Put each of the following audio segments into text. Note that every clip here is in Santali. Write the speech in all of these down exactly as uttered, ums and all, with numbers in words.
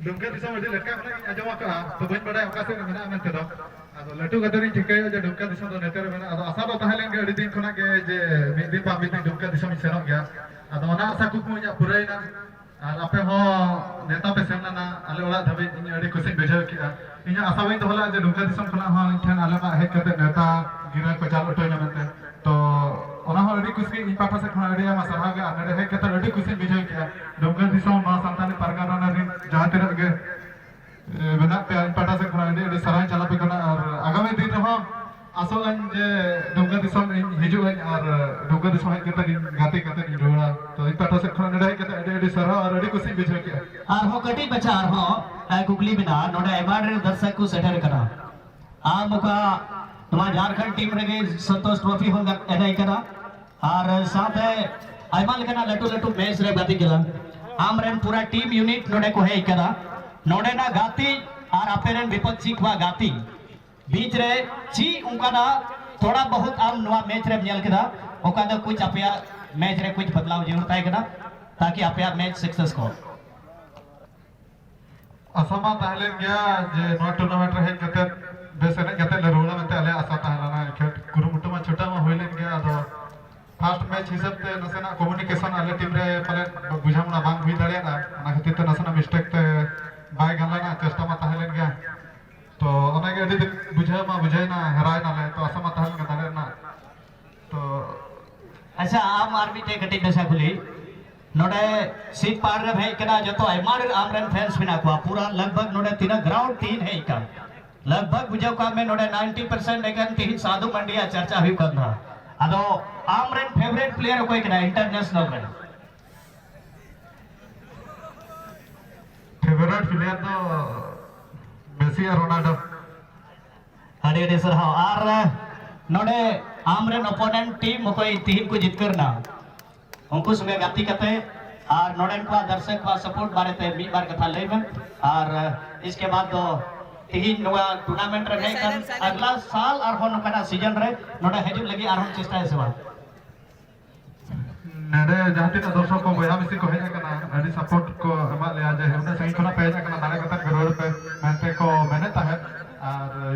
ᱫᱩᱢᱠᱟ ᱫᱤᱥᱚᱢ ᱟᱹᱰᱤ ᱞᱮᱴᱠᱟ ᱠᱷᱚᱱᱟᱜ ᱤᱧ ᱟᱸᱡᱚᱢ ᱟᱠᱟᱫᱼᱟ, ᱛᱚ ᱵᱟᱹᱧ ᱵᱟᱲᱟᱭᱟ ᱚᱠᱟ ᱥᱮᱫ ᱨᱮ ᱢᱮᱱᱟᱜᱼᱟ ᱢᱮᱱᱛᱮ ᱫᱚ᱾ ᱟᱫᱚ ᱞᱟᱹᱴᱩ ᱠᱟᱛᱮ ᱨᱤᱧ ᱴᱷᱤᱠᱟᱹᱭᱟ ᱡᱮ ᱫᱩᱢᱠᱟ ᱫᱤᱥᱚᱢ ᱫᱚ ᱱᱚᱛᱮ ᱨᱮ ᱢᱮᱱᱟᱜᱼᱟ᱾ ᱟᱫᱚ ᱟᱥᱟ ᱫᱚ ᱛᱟᱦᱮᱸ ᱞᱮᱱ ᱜᱮᱭᱟ ᱟᱹᱰᱤ ᱫᱤᱱ ᱠᱷᱚᱱᱟᱜ ᱜᱮ ᱡᱮ ᱢᱤᱫ ᱫᱤᱱ ᱵᱟᱝ ᱢᱤᱫ ᱫᱤᱱ ᱫᱩᱢᱠᱟ ᱫᱤᱥᱚᱢ ᱤᱧ ᱥᱮᱱᱚᱜ ᱜᱮᱭᱟ᱾ ᱟᱫᱚ ᱚᱱᱟ ᱟᱥᱟ ᱠᱩᱠᱢᱩ ᱤᱧᱟᱹᱜ ᱯᱩᱨᱟᱹᱭᱮᱱᱟ᱾ ᱟᱨ ᱟᱯᱮ ᱦᱚᱸ ᱱᱮᱣᱛᱟ ᱯᱮ ᱥᱮᱱ ᱞᱮᱱᱟ ᱟᱞᱮ ᱚᱲᱟᱜ ᱫᱷᱟᱹᱵᱤᱡ, ᱤᱧ ᱟᱹᱰᱤ ᱠᱩᱥᱤᱧ ᱵᱩᱡᱷᱟᱹᱣ ᱠᱮᱫᱼᱟ᱾ ᱤᱧᱟᱹᱜ ᱟᱥᱟ ᱵᱟᱹᱧ ᱫᱚᱦᱚ ᱞᱮᱫᱼᱟ ᱡᱮ ᱫᱩᱢᱠᱟ ᱫᱤᱥᱚᱢ ᱠᱷᱚᱱᱟᱜ ᱦᱚᱸ ᱤᱧ ᱴᱷᱮᱱ ᱟᱞᱮ ᱚᱲᱟᱜ ᱦᱮᱡ ᱠᱟᱛᱮ ᱱᱮᱣᱛᱟ ᱜᱤᱨᱟᱹ ᱠᱚ ᱪᱟᱞ ᱦᱚᱴᱚ ᱟᱹᱧᱟ ᱢᱮᱱᱛᱮ᱾ ᱛᱚ ᱚᱱᱟ ᱦᱚᱸ ᱟᱹᱰᱤ ᱠᱩᱥᱤ, ᱤᱧ ᱯᱟᱦᱴᱟ ᱥᱮᱫ ᱠᱷᱚᱱᱟᱜ ᱟᱹᱰᱤ ᱟᱭᱢᱟ ᱥᱟᱨᱦᱟᱣ ᱜᱮ᱾ ᱟᱨ ᱱᱚᱰᱮ ᱦᱮᱡ ᱠᱟᱛᱮ ᱟᱹᱰᱤ ᱠᱩᱥᱤᱧ ᱵᱩᱡᱷᱟᱹᱣ ᱠᱮᱫᱼᱟ᱾ ᱫᱩᱢᱠᱟ ᱫᱤᱥᱚᱢ ᱱᱚᱣᱟ ᱥᱟᱱᱛᱟᱲᱤ ᱯᱟᱨᱜᱟᱱᱟ ᱨᱮᱱ ᱡᱟᱦᱟᱸ ᱛᱤᱱᱟᱹᱜ ᱜᱮ ᱮ, ᱢᱮᱱᱟᱜ ᱯᱮᱭᱟ, ᱤᱧ ᱯᱟᱦᱴᱟ ᱥᱮᱫ ᱠᱷᱚᱱᱟᱜ ᱟᱹᱰᱤ ᱟᱹᱰᱤ ᱥᱟᱨᱦᱟᱣ ᱪᱟᱞᱟᱜ ᱯᱮ ᱠᱟᱱᱟ᱾ ᱟᱨ ᱟᱜᱟᱢᱤ ᱫᱤᱱ ᱨᱮᱦᱚᱸ ᱟᱥᱚᱜ ᱟᱹᱧ ᱡᱮ ᱫᱩᱢᱠᱟ ᱫᱤᱥᱚᱢ ᱤᱧ ᱦᱤᱡᱩᱜ ᱟᱹᱧ ᱟᱨ ᱫᱩᱢᱠᱟ ᱫᱤᱥᱚᱢ ᱦᱮᱡ ᱠᱟᱛᱮ ᱤᱧ ᱜᱟᱛᱮ ᱠᱟᱛᱮ ᱤᱧ ᱨᱩᱣᱟᱹᱲᱟ᱾ ᱛᱚ ᱤᱧ ᱯᱟᱦᱴᱟ ᱥᱮᱫ ᱠᱷᱚᱱᱟᱜ ᱱᱚᱰᱮ ᱦᱮᱡ ᱠᱟᱛᱮ ᱟᱹᱰᱤ ᱟᱹᱰᱤ ᱥᱟᱨᱦᱟᱣ ᱟᱨ ᱟᱹᱰᱤ ᱠᱩᱥᱤᱧ ᱵᱩᱡᱷᱟᱹᱣ ᱠᱮᱫᱼᱟ᱾ ᱟᱨᱦᱚᱸ ᱠᱟᱹᱴᱤᱡ ᱢᱟᱪᱷᱟ ᱟᱨᱦᱚᱸ, ᱮ, ᱠᱩᱠᱞᱤ ᱢᱮᱱᱟᱜᱼᱟ᱾ ᱱᱚᱰᱮ ᱟᱭᱢᱟ ᱰᱷᱮᱨ ᱫᱚᱨᱥᱚᱠ ᱠᱚ ᱥᱮᱴᱮᱨ ᱠᱟᱱᱟ, ᱟᱢ ᱚᱠᱟ ᱱᱚᱣᱟ ᱡᱷᱟᱲᱠᱷᱚᱸᱰ ᱴᱤᱢ ᱨᱮᱜᱮ ᱥᱚᱱᱛᱳᱥ ᱴᱨᱚᱯᱷᱤ ᱦᱚᱸ ᱮᱱᱮᱡ ᱠᱟᱱᱟ, ᱟᱨ ᱥᱟᱶᱛᱮ ᱟᱭᱢᱟ ᱞᱮᱠᱟᱱᱟᱜ ᱞᱟᱹᱴᱩ ᱞᱟᱹᱴᱩ ᱢᱮᱪ ᱨᱮ ᱜᱟᱛᱮ ᱠᱟᱱᱟ᱾ ᱟᱢ ᱨᱮᱱ ᱯᱩᱨᱟ ᱴᱤᱢ ᱭᱩᱱᱤᱴ ᱱᱚᱰᱮ ᱠᱚ ᱦᱮᱡ ᱠᱟᱱᱟ᱾ ᱱᱚᱰᱮᱱᱟᱜ ᱜᱟᱛᱮ ᱟᱨ ᱟᱯᱮ ᱨᱮᱱ ᱵᱤᱯᱚᱠᱥᱤ ᱠᱚᱣᱟᱜ ᱜᱟᱛᱮ ᱵᱤᱪ ᱨᱮ ᱪᱮᱫ ᱚᱱᱠᱟᱱᱟᱜ ᱛᱷᱚᱲᱟ ᱵᱚᱦᱩᱛ ᱟᱢ ᱱᱚᱣᱟ ᱢᱮᱪ ᱨᱮᱢ ᱧᱮᱞ ᱠᱮᱫᱟ, ᱚᱠᱟ ᱫᱚ ᱠᱩᱪ ᱟᱯᱮᱭᱟᱜ ᱢᱮᱪ ᱨᱮ ᱠᱩᱪ ᱵᱟᱫᱞᱟᱣ ᱡᱟᱹᱨᱩᱲ ᱛᱟᱦᱮᱸ ᱠᱟᱱᱟ, ᱛᱟᱠᱤ ᱟᱯᱮᱭᱟᱜ ᱢᱮᱪ ᱥᱟᱠᱥᱮᱥ ᱠᱚᱜ? ᱟᱥᱟ ᱢᱟ ᱛᱟᱦᱮᱸ ᱞᱮᱱ ᱜᱮᱭᱟ ᱡᱮ ᱱᱚᱣᱟ ᱴᱩᱨᱱᱟᱢᱮᱱᱴ ᱨᱮ ᱦᱮᱡ ᱠᱟᱛᱮ ᱵᱮᱥ ᱮᱱᱮᱡ ᱠᱟᱛᱮ ᱞᱮ ᱨᱩᱣᱟᱹᱲᱟ ᱢᱮᱱᱛᱮ ᱟᱞᱮᱭᱟᱜ ᱟᱥᱟ ᱛᱟᱦᱮᱸ ᱞᱮᱱᱟ᱾ ᱮᱱᱠᱷᱟᱱ ᱠᱩᱨᱩᱢᱩᱴᱩ ᱢᱟ ᱪᱷᱩᱴᱟᱹᱣ ᱢᱟ ᱦᱩᱭ ᱞᱮᱱ ᱜᱮᱭᱟ, ᱟᱫᱚ ᱯᱷᱟᱥᱴ ᱢᱮᱪ ᱦᱤᱥᱟᱹᱵ ᱛᱮ ᱱᱟᱥᱮᱱᱟᱜ ᱠᱚᱢᱤᱭᱩᱱᱤᱠᱮᱥᱚᱱ ᱟᱞᱮ ᱴᱤᱢ ᱨᱮ ᱯᱟᱞᱮ ᱵᱩᱡᱷᱟᱹᱣᱱᱟ ᱵᱟᱝ ᱦᱩᱭ ᱫᱟᱲᱮᱭᱟᱫᱼᱟ, ᱚᱱᱟ ᱠᱷᱟᱹᱛᱤᱨ ᱛᱮ ᱱᱟᱥᱮᱱᱟᱜ ᱢᱤᱥᱴᱮᱠ ᱛᱮ ᱵᱟᱭ ᱜᱟᱱ ᱞᱮᱱᱟ᱾ ᱪᱮᱥᱴᱟ ᱢᱟ ᱛᱟᱦᱮᱸ ᱞᱮᱱ ᱜᱮᱭᱟ, ᱛᱚ ᱚᱱᱟᱜᱮ ᱟᱹᱰᱤ ᱫᱤᱱ ᱵᱩᱡᱷᱟᱹᱣ ᱢᱟ ᱵᱩᱡᱷᱟᱹᱣᱱᱟ, ᱦᱟᱨᱟᱭᱱᱟᱞᱮ, ᱛᱚ ᱟᱥᱟ ᱢᱟ ᱛᱟᱦᱮᱸ ᱞᱮᱱ ᱜᱮ ᱫᱟᱲᱮ ᱨᱮᱱᱟᱜ᱾ ᱛᱚ ᱟᱪᱪᱷᱟ, ᱟᱢ ᱟᱨ ᱢᱤᱫᱴᱮᱡ ᱠᱟᱹᱴᱤᱡ ᱢᱟᱪᱷᱟ ᱠᱩᱞᱤ, ᱱᱚᱰᱮ ᱥᱤᱴ ᱯᱟᱲ ᱨᱮᱢ ᱦᱮᱡ ᱠᱟᱱᱟ, ᱡᱚᱛᱚ ᱟᱭᱢᱟ ᱰᱷᱮᱨ ᱟᱢ ᱨᱮᱱ ᱯᱷᱮᱱᱥ ᱢᱮᱱᱟᱜ ᱠᱚᱣᱟ, ᱯᱩᱨᱟ ᱞᱟᱜᱽ ᱵᱷᱟᱜᱽ ᱱᱚᱰᱮ ᱛᱤᱱᱟᱹᱜ ᱜᱨᱟᱣᱩᱱᱰ ᱛᱤᱱ ᱦᱮᱡ ᱠᱟᱱ, ᱞᱟᱜᱽ ᱵᱷᱟᱜᱽ ᱵᱩᱡᱷᱟᱹᱣ ᱠᱟᱜ ᱢᱮ ᱱᱚᱰᱮ ᱱᱟᱭᱤᱱᱴᱤ ᱯᱟᱨᱥᱮᱱᱴ ᱮᱠᱮᱱ ᱛᱤᱦᱤᱧ ᱥᱟᱫᱷᱩ ᱢᱟᱱᱰᱤᱭᱟ ᱪᱟᱨᱪᱟ ᱦᱩᱭᱩᱜ ᱠᱟᱱ ᱛᱟᱦᱮᱸ᱾ ᱟᱫᱚ ᱟᱢ ᱨᱮᱱ ᱯᱷᱮᱵᱟᱨᱮᱴ ᱯᱞᱮᱭᱟᱨ ᱚᱠᱚᱭ ᱠᱟᱱᱟ ᱤᱱᱴᱟᱨᱱᱮᱥᱱᱟᱞ ᱨᱮ? ᱯᱷᱮᱵᱟᱨᱮᱴ ᱯᱞᱮᱭᱟᱨ ᱫᱚ ᱢᱮᱥᱤ ᱟᱨ ᱨᱳᱱᱟᱞᱰᱳ᱾ ᱟᱹᱰᱤ ᱟᱹᱰᱤ ᱥᱟᱨᱦᱟᱣ᱾ ᱟᱨ ᱱᱚᱰᱮ ᱟᱢ ᱨᱮᱱ ᱚᱯᱳᱱᱮᱱᱴ ᱴᱤᱢ ᱚᱠᱚᱭ ᱛᱤᱦᱤᱧ ᱠᱚ ᱡᱤᱛᱠᱟᱹᱨ ᱮᱱᱟ, ᱩᱱᱠᱩ ᱥᱚᱸᱜᱮ ᱜᱟᱛᱮ ᱠᱟᱛᱮ ᱟᱨ ᱱᱚᱰᱮᱱ ᱠᱚᱣᱟᱜ ᱫᱟᱨᱥᱚᱠ ᱠᱚᱣᱟᱜ ᱥᱟᱯᱳᱨᱴ ᱵᱟᱨᱮᱛᱮ ᱢᱤᱫ ᱵᱟᱨ ᱠᱟᱛᱷᱟ ᱞᱟᱹᱭ ᱢᱮ᱾ ᱟᱨ ᱤᱥᱠᱮ ᱵᱟᱫ ᱫᱚ ᱛᱤᱦᱤᱧ ᱱᱚᱣᱟ ᱴᱩᱨᱱᱟᱢᱮᱱᱴ ᱨᱮ ᱦᱮᱡ ᱠᱟᱱ ᱟᱜᱽᱞᱟ ᱥᱟᱞ ᱟᱨᱦᱚᱸ ᱱᱚᱝᱠᱟᱱᱟᱜ ᱥᱤᱡᱚᱱ ᱨᱮ ᱱᱚᱰᱮ ᱦᱤᱡᱩᱜ ᱞᱟᱹᱜᱤᱫ ᱟᱨᱦᱚᱸ ᱪᱮᱥᱴᱟᱭᱟ ᱥᱮ ᱵᱟᱝ? ᱱᱚᱰᱮ ᱡᱟᱦᱟᱸ ᱛᱤᱱᱟᱹᱜ ᱫᱚᱨᱥᱚᱠ ᱠᱚ, ᱵᱚᱭᱦᱟ ᱢᱤᱥᱤ ᱠᱚ ᱦᱮᱡ ᱟᱠᱟᱱᱟ, ᱟᱹᱰᱤ ᱥᱟᱯᱳᱨᱴ ᱠᱚ ᱮᱢᱟᱜ ᱞᱮᱭᱟ ᱡᱮ ᱩᱱᱟᱹᱜ ᱥᱟᱺᱜᱤᱧ ᱠᱷᱚᱱᱟᱜ ᱯᱮ ᱦᱮᱡ ᱟᱠᱟᱱᱟ, ᱫᱟᱲᱮ ᱠᱟᱛᱮ ᱯᱮ ᱨᱩᱣᱟᱹᱲ ᱯᱮ ᱢᱮᱱᱛᱮ ᱠᱚ ᱢᱮᱱᱮᱫ ᱛᱟᱦᱮᱸᱫ᱾ ᱟᱨ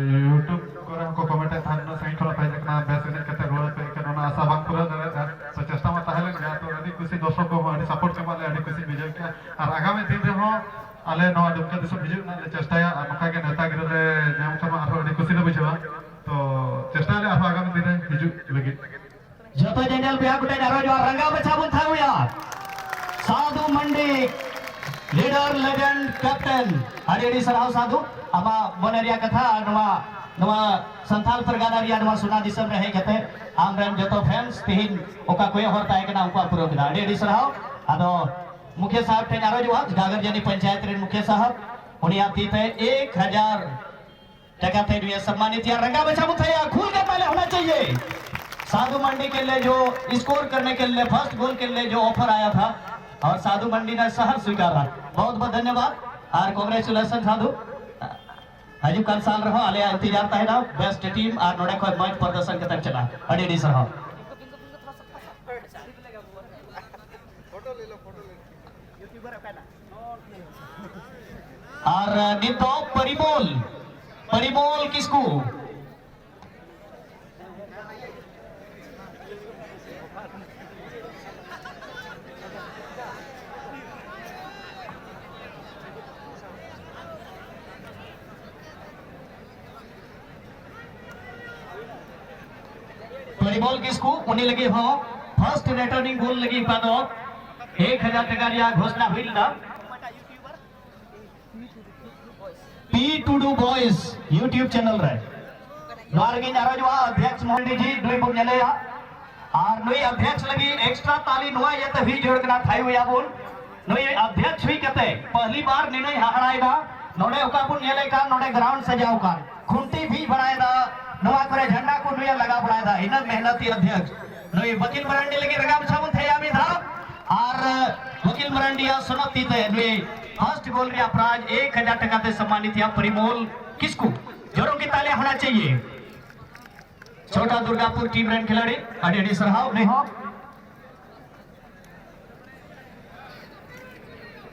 YouTube ᱠᱚᱨᱮ ᱦᱚᱸᱠᱚ ᱠᱚᱢᱮᱱᱴ ᱮᱫ ᱛᱟᱦᱮᱸᱫ, ᱩᱱᱟᱹᱜ ᱥᱟᱺᱜᱤᱧ ᱠᱷᱚᱱᱟᱜ ᱯᱮ ᱦᱮᱡ ᱟᱠᱟᱱᱟ, ᱵᱮᱥ ᱮᱱᱮᱡ ᱠᱟᱛᱮ ᱨᱩᱣᱟᱹᱲ ᱯᱮ, ᱮᱱᱠᱷᱟᱱ ᱚᱱᱟ ᱟᱥᱟ ᱵᱟᱝ ᱯᱩᱨᱟᱹᱣ ᱫᱟᱲᱮᱭᱟᱜᱼᱟ᱾ ᱛᱚ ᱪᱮᱥᱴᱟ ᱢᱟ ᱛᱟᱦᱮᱸ ᱞᱮᱱ ᱜᱮᱭᱟ, ᱛᱚ ᱟᱹᱰᱤ ᱠᱩᱥᱤ, ᱫᱚᱨᱥᱚᱠ ᱠᱚᱦᱚᱸ ᱟᱹᱰᱤ ᱥᱟᱯᱳᱨᱴ ᱠᱚ ᱮᱢᱟᱜ ᱞᱮᱭᱟ, ᱟᱹᱰᱤ ᱠᱩᱥᱤᱧ ᱵᱩᱡᱷᱟᱹᱣ ᱠᱮᱫᱼᱟ᱾ ᱟᱨ ᱟᱜᱟᱢᱤ ᱫᱤᱱ ᱨᱮᱦᱚᱸ ᱟᱞᱮ ᱱᱚᱣᱟ ᱰᱩᱢᱠᱟ ᱫᱤᱥᱚᱢ ᱦᱤᱡᱩᱜ ᱨᱮᱱᱟᱜ ᱞᱮ ᱪᱮᱥᱴᱟᱭᱟ, ᱟᱨ ᱱᱚᱝᱠᱟ ᱜᱮ ᱱᱮᱣᱛᱟ ᱜᱤᱨᱟᱹ ᱞᱮ ᱧᱟᱢ ᱠᱷᱟᱱ ᱢᱟ ᱟᱨᱦᱚᱸ ᱟᱹᱰᱤ ᱠᱩᱥᱤ ᱞᱮ ᱵᱩᱡᱷᱟᱹᱣᱟ᱾ ᱛᱚ ᱪᱮᱥᱴᱟᱭᱟᱞᱮ ᱟᱨᱦᱚᱸ ᱟᱜᱟᱢᱤ ᱫᱤᱱ ᱨᱮ ᱦᱤᱡᱩᱜ ᱞᱟᱹᱜᱤᱫ᱾ ᱡᱚᱛᱚ ᱧᱮᱧᱮᱞ ᱯᱮᱭᱟ ᱠᱚᱴᱷᱮᱱ ᱟᱨᱚ ᱡᱚᱦᱟᱨ, ᱨᱟᱸᱜᱟᱣ ᱢᱟᱪᱷᱟ ᱵᱚᱱ ᱛᱷᱟᱭᱚᱭᱟ᱾ ᱥᱟᱫᱷᱩ ᱢᱟᱱᱰᱤ, leader, legend, captain, ᱟᱹᱰᱤ ᱟᱹᱰᱤ ᱥᱟᱨᱦᱟᱣ ᱥᱟᱫᱷᱩ, ᱟᱢᱟᱜ ᱢᱚᱱᱮ ᱨᱮᱭᱟᱜ ᱠᱟᱛᱷᱟ ᱟᱨ ᱱᱚᱣᱟ, ᱱᱚᱣᱟ ᱥᱟᱱᱛᱟᱞ ᱯᱟᱨᱜᱟᱱᱟ ᱨᱮᱭᱟᱜ ᱱᱚᱣᱟ ᱥᱚᱱᱟ ᱫᱤᱥᱚᱢ ᱨᱮ ᱦᱮᱡ ᱠᱟᱛᱮ ᱟᱢ ᱨᱮᱱ ᱡᱚᱛᱚ fans ᱛᱮᱦᱮᱧ ᱚᱠᱟ ᱠᱚᱭᱚᱜ ᱦᱚᱨ ᱛᱟᱦᱮᱸ ᱠᱟᱱᱟ ᱩᱱᱠᱩᱣᱟᱜ ᱯᱩᱨᱟᱹᱣ ᱠᱮᱫᱟ᱾ ᱟᱹᱰᱤ ᱟᱹᱰᱤ ᱥᱟᱨᱦᱟᱣ᱾ ᱟᱫᱚ ᱢᱩᱠᱷᱤᱭᱟᱹ ᱥᱟᱦᱮᱵᱽ ᱴᱷᱮᱱ ᱟᱨᱚ ᱡᱚᱦᱟᱨ, ᱜᱟᱜᱟᱨᱡᱟᱱᱤ ᱯᱚᱧᱪᱟᱭᱮᱛ ᱨᱮᱱ ᱢᱩᱠᱷᱤᱭᱟᱹ ᱥᱟᱦᱮᱵᱽ, ᱩᱱᱤᱭᱟᱜ ᱛᱤ ᱛᱮ ᱮᱠ ᱦᱟᱡᱟᱨ ᱴᱟᱠᱟ ᱛᱮ ᱱᱩᱭ ᱥᱚᱢᱢᱟᱱᱤᱛ ᱭᱟ, ᱨᱟᱸᱜᱟᱣ ᱢᱟᱪᱷᱟ ᱵᱚᱱ ᱛᱷᱟᱭᱚᱭᱟ, ᱠᱷᱩᱞ ᱠᱮ ᱛᱟᱞᱮ ᱦᱳᱱᱟ ᱪᱟᱦᱤᱭᱮ᱾ साधु मंडी के लिए जो स्कोर करने के लिए, फर्स्ट गोल के लिए जो ऑफर आया था और साधु मंडी ने सहर्ष स्वीकारा। बहुत बहुत धन्यवाद और कांग्रेचुलेशन साधु। ᱦᱤᱡᱩᱜ ᱠᱟᱱ ᱥᱟᱞ ᱨᱮᱦᱚᱸ ᱟᱞᱮᱭᱟᱜ ᱤᱱᱛᱮᱡᱟᱨ ᱛᱟᱦᱮᱱᱟ, ᱵᱮᱥᱴ ᱴᱤᱢ ᱟᱨ ᱱᱚᱰᱮ ᱠᱷᱚᱱ ᱢᱚᱡᱽ ᱯᱨᱚᱫᱚᱨᱥᱚᱱ ᱠᱟᱛᱮ ᱪᱟᱞᱟᱜᱼᱟ᱾ ᱟᱹᱰᱤ ᱟᱹᱰᱤ ᱥᱟᱨᱦᱟᱣ᱾ ᱟᱨ ᱱᱤᱛᱚᱜ ᱯᱚᱨᱤᱢᱚᱞ, ᱯᱚᱨᱤᱢᱚᱞ ᱠᱤᱥᱠᱩ᱾ ᱯᱚᱨᱤᱢᱚᱞ ᱠᱤᱥᱠᱩ, ᱩᱱᱤ ᱞᱟᱹᱜᱤᱫ ᱦᱚᱸ ᱯᱷᱟᱨᱥᱴ ᱨᱤᱴᱟᱨᱱᱤᱝ ᱜᱳᱞ ᱞᱟᱹᱜᱤᱫ ᱚᱠᱟ ᱫᱚ ᱮᱠ ᱦᱟᱡᱟᱨ ᱴᱟᱠᱟ ᱨᱮᱭᱟᱜ ᱜᱷᱳᱥᱱᱟ ᱦᱩᱭ ᱞᱮᱱᱟ᱾ ᱯᱤ ᱴᱩᱰᱩ ᱵᱚᱭᱮᱡᱽ YouTube ᱪᱮᱱᱮᱞ ᱨᱮ᱾ ᱱᱚᱣᱟ ᱨᱮᱜᱮᱧ ᱟᱨᱚᱡᱚᱜᱼᱟ, ᱚᱫᱷᱭᱚᱠᱥ ᱢᱚᱦᱚᱱᱰᱤ ᱡᱤ ᱱᱩᱭ ᱵᱚᱱ ᱧᱮᱞᱮᱭᱟ᱾ ᱟᱨ ᱱᱩᱭ ᱚᱫᱷᱭᱚᱠᱥ ᱞᱟᱹᱜᱤᱫ ᱮᱠᱥᱴᱨᱟ ᱛᱟᱞᱤ ᱱᱚᱣᱟ ᱤᱭᱟᱹᱛᱮ ᱦᱩᱭ ᱡᱟᱹᱨᱩᱲ ᱠᱟᱱᱟ, ᱛᱷᱟᱭᱚᱭᱟᱵᱚᱱ᱾ ᱱᱩᱭ ᱚᱫᱷᱭᱚᱠᱥ ᱦᱩᱭ ᱠᱟᱛᱮ ᱯᱟᱦᱞᱤ ᱵᱟᱨ ᱱᱤᱱᱟᱹᱭ ᱦᱟᱦᱟᱲᱟᱭᱮᱱᱟ᱾ ᱱᱚᱰᱮ ᱚᱠᱟ ᱵᱚᱱ ᱧᱮᱞᱮ ᱠᱟᱱ, ᱱᱚᱰᱮ ᱜᱨᱟᱣᱩᱱᱰ ᱥᱟᱡᱟᱣ ᱠᱟᱱ, ᱠᱷᱩᱱᱴᱤ ᱵᱷᱤᱡ ᱵᱟᱲᱟᱭᱮᱫᱟ, ᱱᱚᱣᱟ ᱠᱚᱨᱮ ᱡᱷᱟᱱᱰᱟ ᱠᱚ ᱱᱩᱭᱮ ᱞᱟᱜᱟᱣ ᱵᱟᱲᱟᱭᱮᱫᱟ, ᱤᱱᱟᱹ ᱢᱮᱦᱱᱚᱛᱤ ᱚᱫᱷᱭᱚᱠᱥ᱾ ᱱᱩᱭ ᱵᱟᱹᱠᱤᱞ ᱢᱟᱨᱟᱱᱰᱤ ᱞᱟᱹᱜᱤᱫ ᱨᱟᱸᱜᱟᱣ ᱢᱟᱪᱷᱟ ᱵᱚᱱ ᱛᱷᱟᱭᱚᱭᱟ ᱢᱤᱫ ᱫᱷᱟᱣ᱾ ᱟᱨ ᱵᱟᱹᱠᱤᱞ ᱢᱟᱨᱟᱱᱰᱤᱭᱟᱜ ᱥᱚᱱᱚᱛ ᱛᱤ ᱛᱮ ᱱᱩᱭ ᱯᱷᱟᱨᱥᱴ ᱜᱳᱞ ᱨᱮᱭᱟᱜ ᱯᱨᱟᱭᱤᱡᱽ ᱮᱠ ᱦᱟᱡᱟᱨ ᱴᱟᱠᱟ ᱛᱮ ᱥᱚᱢᱢᱟᱱᱤᱛ ᱭᱟ ᱯᱚᱨᱤᱢᱚᱞ ᱠᱤᱥᱠᱩ᱾ ᱡᱳᱨᱳ ᱠᱤ ᱛᱟᱞᱤ ᱦᱳᱱᱟ ᱪᱟᱦᱤᱭᱮ᱾ ᱪᱷᱳᱴᱟ ᱫᱩᱨᱜᱟᱯᱩᱨ ᱴᱤᱢ ᱨᱮᱱ ᱠᱷᱤᱞᱟᱲᱤ, ᱟᱹᱰᱤ ᱟᱹᱰᱤ ᱥᱟᱨᱦᱟᱣ᱾ ᱱᱩᱭ ᱦᱚᱸ